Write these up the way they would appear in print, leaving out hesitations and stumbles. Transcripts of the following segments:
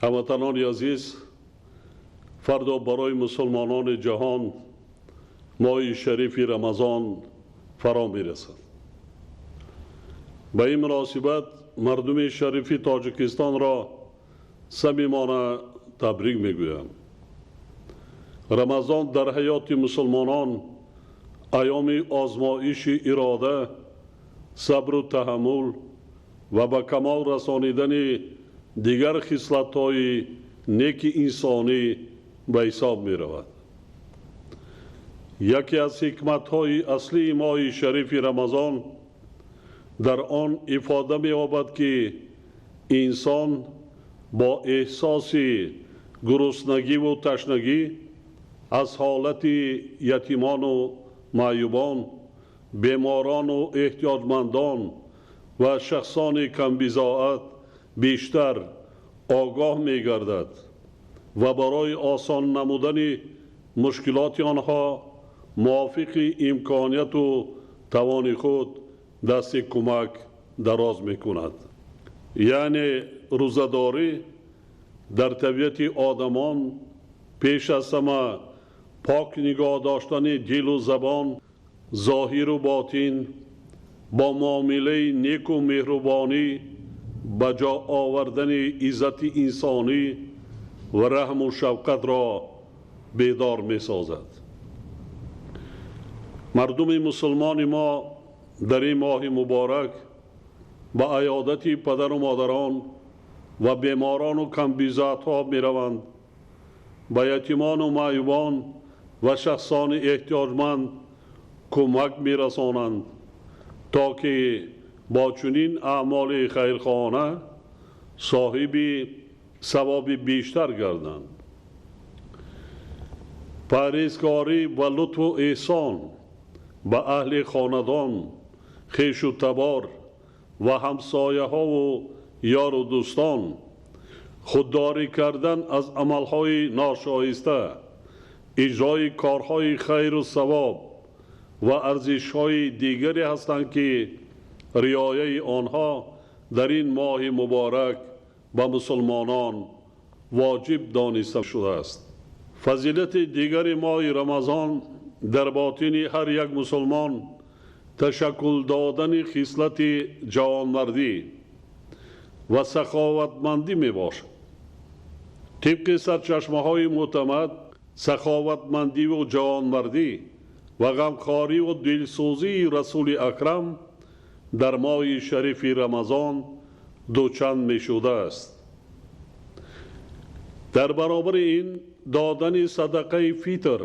Ҳамватанони азиз, фардо барои мусулмонони ҷаҳон моҳи шарифи Рамазон фаро мерасад. Ба ин муносибат мардуми шарифи Тоҷикистонро самимона табрик мегӯям. Рамазон дар ҳаёти мусулмонон айёми озмоиши ирода, сабру таҳаммул ва ба камол расонидани дигар хислатҳои неки инсонӣ ба ҳисоб меравад. Яке аз ҳикматҳои аслии моҳи шарифи Рамазон дар он ифода меёбад, ки инсон бо эҳсоси гуруснагиву ташнагӣ аз ҳолати ятимону маъюбон, беморону эҳтиёҷмандон ва шахсони камбизоат бештар огоҳ мегардад ва барои осон намудани мушкилоти онҳо мувофиқи имконияту тавони худ дасти кӯмак дароз мекунад. Яъне рӯзадорӣ дар табиати одамон пеш аз ҳама пок нигоҳ доштани дилу забон, зоҳиру ботин, бо муомилаи неку меҳрубонӣ, ба ҷо овардани иззати инсонӣ ва раҳму шафқатро бедор месозад. Мардуми мусулмони мо дар ин моҳи муборак ба иёдати падару модарон ва беморону камбизоатҳо мераванд, ба ятимону маъюбон ва шахсони эҳтиёҷманд кӯмак мерасонанд, то ки бо чунин аъмоли хайрхоҳона соҳиби савоби бештар гарданд. Парҳезкорӣ ва лутфу эҳсон ба аҳли хонадон, хешу табор ва ҳамсояҳову ёру дӯстон, худдорӣ кардан аз амалҳои ношоиста, иҷрои корҳои хайру савоб ва арзишҳои дигаре ҳастанд, ки риояи онҳо дар ин моҳи муборак ба мусулмонон воҷиб дониста шудааст. Фазилати дигари моҳи Рамазон дар ботини ҳар як мусулмон ташаккул додани хислати ҷавонмардӣ ва саховатмандӣ мебошад. Тибқи сарчашмаҳои мӯътамад, саховатмандиву ҷавонмардӣ ва ғамхориву дилсӯзии Расули Акрам дар моҳи шарифи Рамазон дучанд мешудааст. Дар баробари ин додани садақаи фитр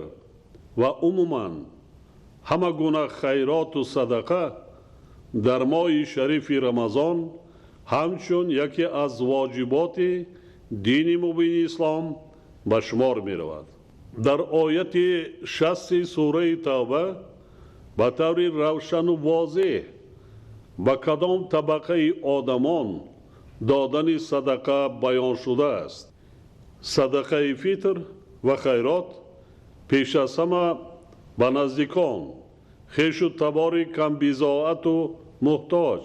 ва умуман ҳама гуна хайроту садақа дар моҳи шарифи Рамазон ҳамчун яке аз воҷиботи дини мубини ислом ба шумор меравад. Дар ояти 60 сураи Тавба ба таври равшану возеҳ ба кадом табақаи одамон додани садақа баён шудааст. Садақаи фитр ва хайрот пеш аз ҳама ба наздикон, хешу табори камбизоату муҳтоҷ,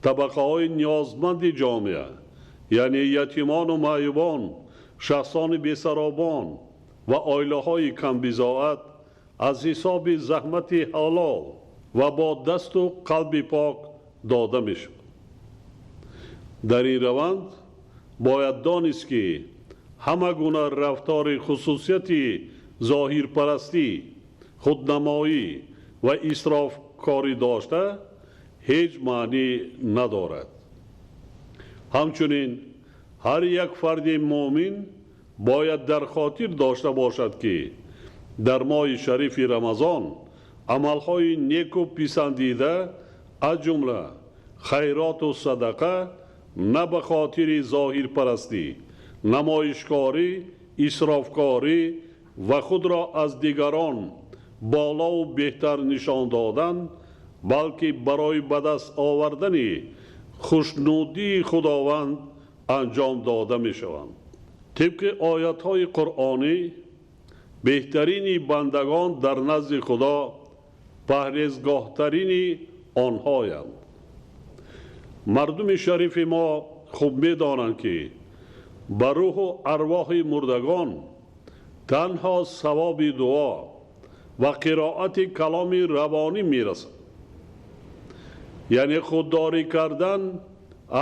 табақаҳои ниёзманди ҷомеа, яъне ятимону маъюбон, шахсони бесаробон ва оилаҳои камбизоат аз ҳисоби заҳмати ҳалол ва бо дасту қалби пок дода мешавад. Дар ин раванд бояд донист, ки ҳама гуна рафтори хусусияти зоҳирпарастӣ, худнамоӣ ва исрофкорӣ дошта ҳеҷ маънӣ надорад. Ҳамчунин ҳар як фарди муъмин бояд дар хотир дошта бошад, ки дар моҳи шарифи Рамазон амалҳои неку писандида, аз ҷумла хайроту садақа, на ба хотири зоҳирпарастӣ, намоишкорӣ, исрофкорӣ ва худро аз дигарон болову беҳтар нишон додан, балки барои ба даст овардани хушнудии Худованд анҷом дода мешаванд. Тибқи оятҳои Қуръонӣ, беҳтарини бандагон дар назди Худо парҳезгоҳтарини онҳоянд. Мардуми шарифи мо хуб медонанд, ки ба рӯҳу арвоҳи мурдагон танҳо савоби дуо ва қироати каломи равонӣ мерасад. Яъне худдорӣ кардан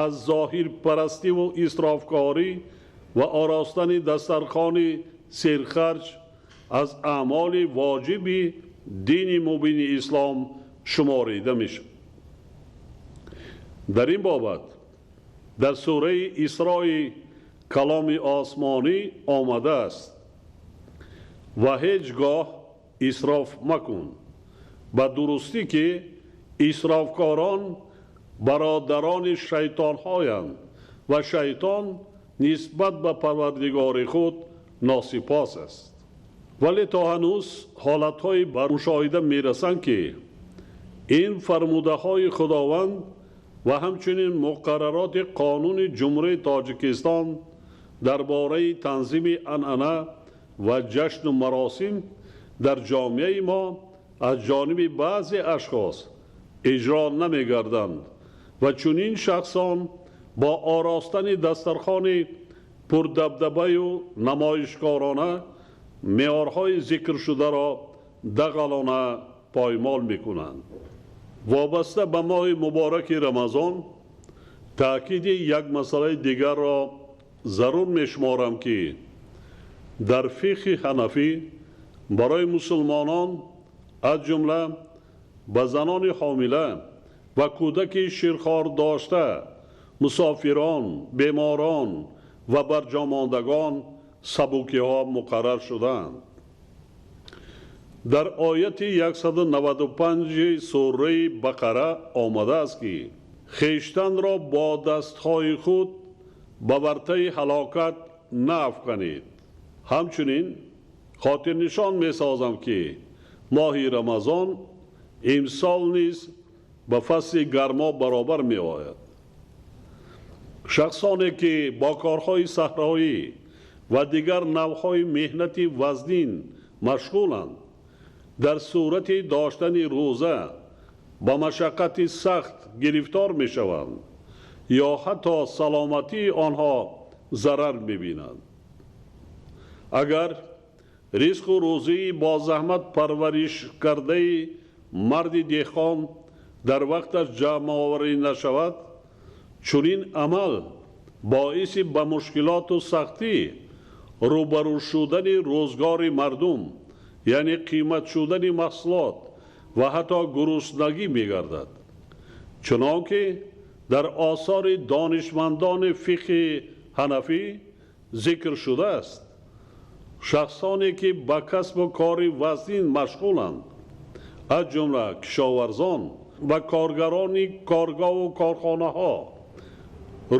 аз зоҳирпарастиву исрофкорӣ ва оростани дастархони серхарҷ аз аъмоли воҷиби дини мубини ислом шуморида мешавад. Дар ин бобат дар сураи Исрои каломи осмонӣ омадааст: ва ҳеҷ гоҳ исроф макун, ба дурустӣ ки исрофкорон бародарони шайтонҳоянд ва шайтон нисбат ба парвардигори худ носипос аст. Вале то ҳанӯз ҳолатҳое ба мушоҳида мерасанд, ки ин фармудаҳои Худованд ва ҳамчунин муқаррароти қонуни Ҷумҳурии Тоҷикистон дар бораи танзими анъана ва ҷашну маросим дар ҷомеаи мо аз ҷониби баъзе ашхос иҷро намегарданд ва чунин шахсон бо оростани дастархони пурдабдабаю намоишкорона меъёрҳои зикршударо дағалона поймол мекунанд. Вобаста ба моҳи мубораки Рамазон таъкиди як масъалаи дигарро зарур мешуморам, ки дар фиқҳи ҳанафӣ барои мусулмонон, аз ҷумла ба занони ҳомила ва кӯдаки ширхор дошта, мусофирон, беморон ва барҷомондагон сабукиҳо муқаррар шудаанд. Дар ояти 195 сураи Бақара омадааст, ки хештанро бо дастҳои худ ба вартаи ҳалокат наафканед. Ҳамчунин хотирнишон месозам, ки моҳи Рамазон имсол низ ба фасли гармо баробар меояд. Шахсоне ки бо корҳои саҳроӣ ва дигар навъҳои меҳнати вазнин машғуланд, дар сурати доштани рӯза ба машаққати сахт гирифтор мешаванд ё ҳатто саломатии онҳо зарар мебинанд. Агар ризқу рӯзии бо заҳмат парвариш кардаи марди деҳқон дар вақташ ҷамъоварӣ нашавад, чунин амал боиси ба мушкилоту сахтӣ рӯбарӯ шудани рӯзгори мардум, яъне қимат шудани маҳсулот ва ҳатто гуруснагӣ мегардад. Чунон ки дар осори донишмандони фиқҳи ҳанафӣ зикр шудааст, шахсоне ки ба касбу кори вазнин машғуланд, аз ҷумла кишоварзон ва коргарони коргоҳу корхонаҳо,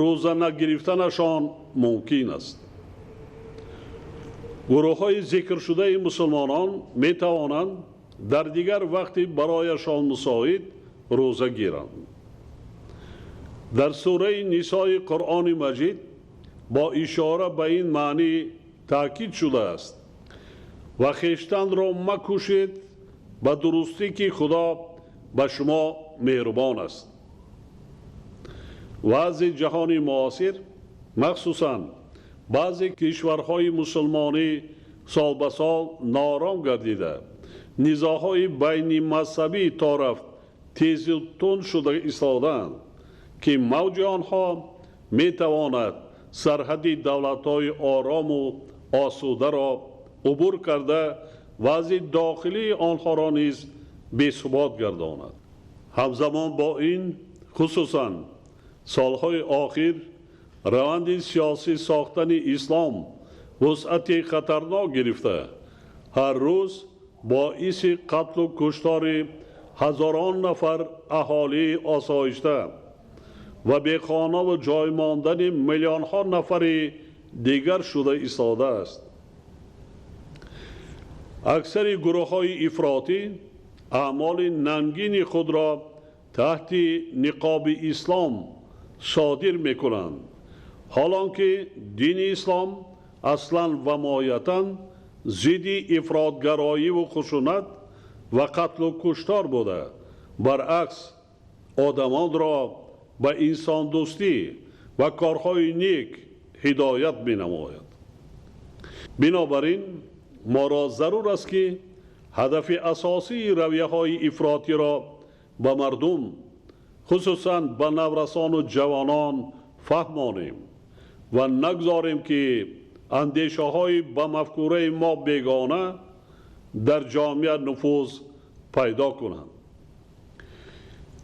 рӯза нагирифтанашон мумкин аст. Гурӯҳҳои зикршудаи мусулмонон метавонанд дар дигар вақти барояшон мусоид рӯза гиранд. Дар сураи Нисои Қуръони Маҷид бо ишора ба ин маънӣ таъкид шудааст: ва хештанро макушед, ба дурустӣ ки Худо ба шумо меҳрубон аст. Вазъи ҷаҳони муосир, махсусан баъзе кишварҳои мусулмонӣ, сол ба сол ноором гардида, низоъҳои байнимазҳабӣ то рафт тезу тунд шуда истодаанд, ки мавҷи онҳо метавонад сарҳади давлатҳои орому осударо убур карда, вазъи дохилии онҳоро низ бесубот гардонад. Ҳамзамон бо ин, хусусан солҳои охир, раванди сиёсӣ сохтани ислом вусъати хатарнок гирифта, ҳар рӯз боиси қатлу куштори ҳазорон нафар аҳолии осоишта ва бехонаву ҷой мондани миллионҳо нафари дигар шуда истодааст. Аксари гурӯҳҳои ифротӣ аъмоли нангини худро таҳти ниқоби ислом содир мекунанд, ҳолон ки дини ислом аслан ва моҳиятан зидди ифротгароиву хушунат ва қатлу куштор буда, баръакс одамонро ба инсондӯстӣ ва корҳои нек ҳидоят менамояд. Бинобар ин моро зарур аст, ки ҳадафи асосии равияҳои ифротиро ба мардум, хусусан ба наврасону ҷавонон фаҳмонем ва нагузорем, ки андешаҳои ба мафкураи мо бегона дар ҷомеа нуфуз пайдо кунанд.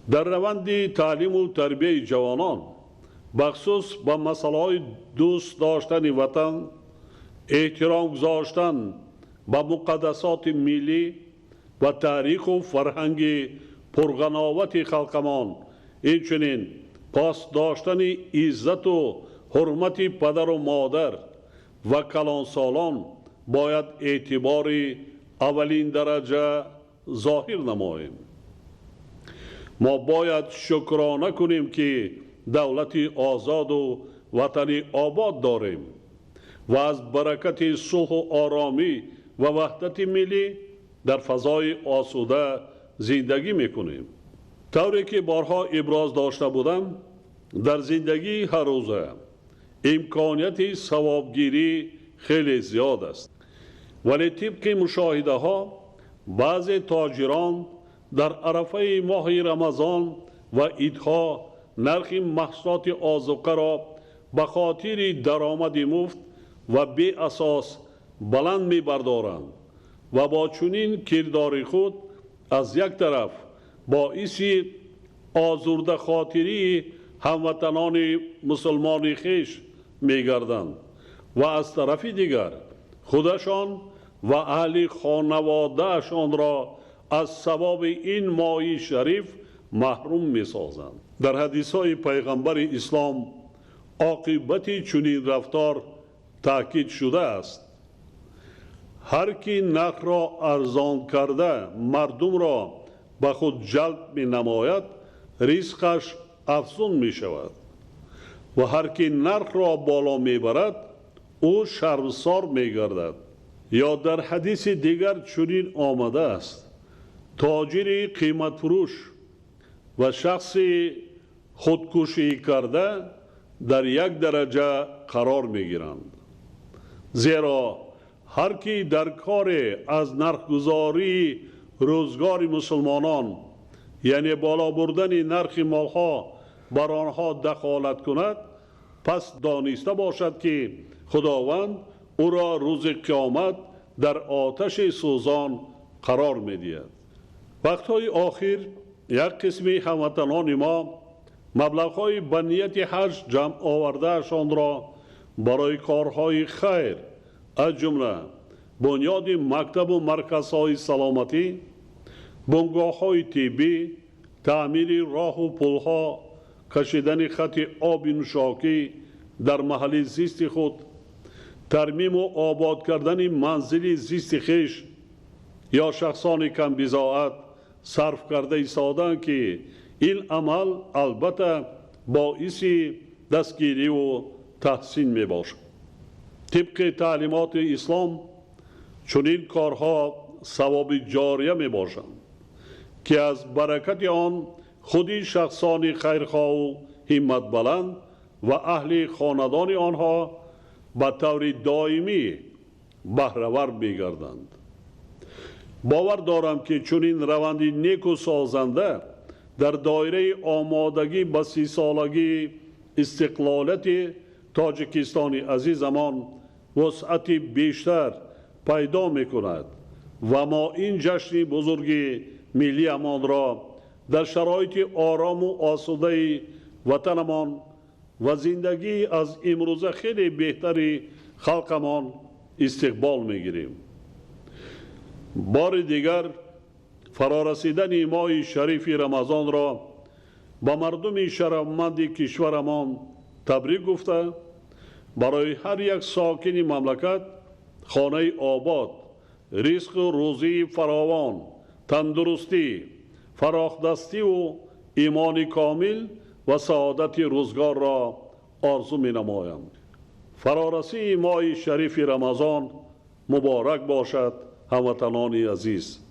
Дар раванди таълиму тарбияи ҷавонон, бахусус ба масъалаҳои дӯст доштани ватан, эҳтиром гузоштан ба муқаддасоти миллӣ ва таъриху фарҳанги пурғановати халқамон, инчунин пос доштани иззату ҳурмати падару модар ва калонсолон бояд эътибори аввалин дараҷа зоҳир намоем. Мо бояд шукрона кунем, ки давлати озоду ватани обод дорем ва аз баракати сулҳу оромӣ ва ваҳдати миллӣ дар фазои осуда зиндагӣ мекунем. Тавре ки борҳо иброз дошта будам, дар зиндагии ҳаррӯза имконияти савобгирӣ хеле зиёд аст. Вале тибқи мушоҳидаҳо баъзе тоҷирон дар арафаи моҳи Рамазон ва идҳо нархи маҳсулоти озуқаро ба хотири даромади муфт ва беасос баланд мебардоранд ва бо чунин кирдори худ аз як тараф боиси озурдахотирии ҳамватанони мусулмони хеш мегарданд ва аз тарафи дигар худашон ва аҳли хонаводаашонро аз савоби ин моҳи шариф маҳрум месозанд. Дар ҳадисҳои пайғамбари ислом оқибати чунин рафтор таъкид шудааст. Ҳар ки нархро арзон карда мардумро ба худ ҷалб менамояд, ризқаш афзун мешавад ва ҳар ки нархро боло мебарад, ӯ шармсор мегардад. Ё дар ҳадиси дигар чунин омадааст: тоҷири қиматфурӯш ва шахси худкушӣ карда дар як дараҷа қарор мегиранд. Зеро ҳар ки дар коре аз нархгузории рӯзгори мусулмонон, яъне боло бурдани нархи молҳо бар онҳо дахолат кунад, пас дониста бошад, ки Худованд ӯро рӯзи қиёмат дар оташи сӯзон қарор медиҳад. Вақтҳои охир як қисми ҳамватанони мо маблағҳои ба нияти ҳаҷ ҷамъ овардаашонро барои корҳои хайр, аз ҷумла бунёди мактабу марказҳои саломатӣ, бунгоҳҳои тиббӣ, таъмири роҳу пулҳо, кашидани хати оби нӯшокӣ дар маҳалли зисти худ, тармиму обод кардани манзили зисти хеш ё шахсони камбизоат сарф карда истодаанд, ки ин амал албатта боиси дастгириву таҳсин мебошад. Тибқи таълимоти ислом чунин корҳо савоби ҷория мебошанд, ки аз баракати он худи шахсони хайрхоҳу ҳимматбаланд ва аҳли хонадони онҳо ба таври доимӣ баҳравар мегарданд. Бовар дорам, ки чунин раванди неку созанда дар доираи омодагӣ ба 30-солагии истиқлолияти Тоҷикистони азизамон вусъати бештар пайдо мекунад ва мо ин ҷашни бузурги миллиамонро дар шароити орому осудаи ватанамон ва зиндагии аз имрӯза хеле беҳтари халқамон истиқбол мегирем. Бори дигар фарорасидани моҳи шарифи Рамазонро ба мардуми шарафманди кишварамон табрик гуфта, барои ҳар як сокини мамлакат хонаи обод, ризқу рӯзии фаровон, тандурустӣ, фарохдастиву имони комил ва саодати рӯзгорро орзу менамоям. Фарорасии моҳи шарифи Рамазон муборак бошад, ҳамватанони азиз.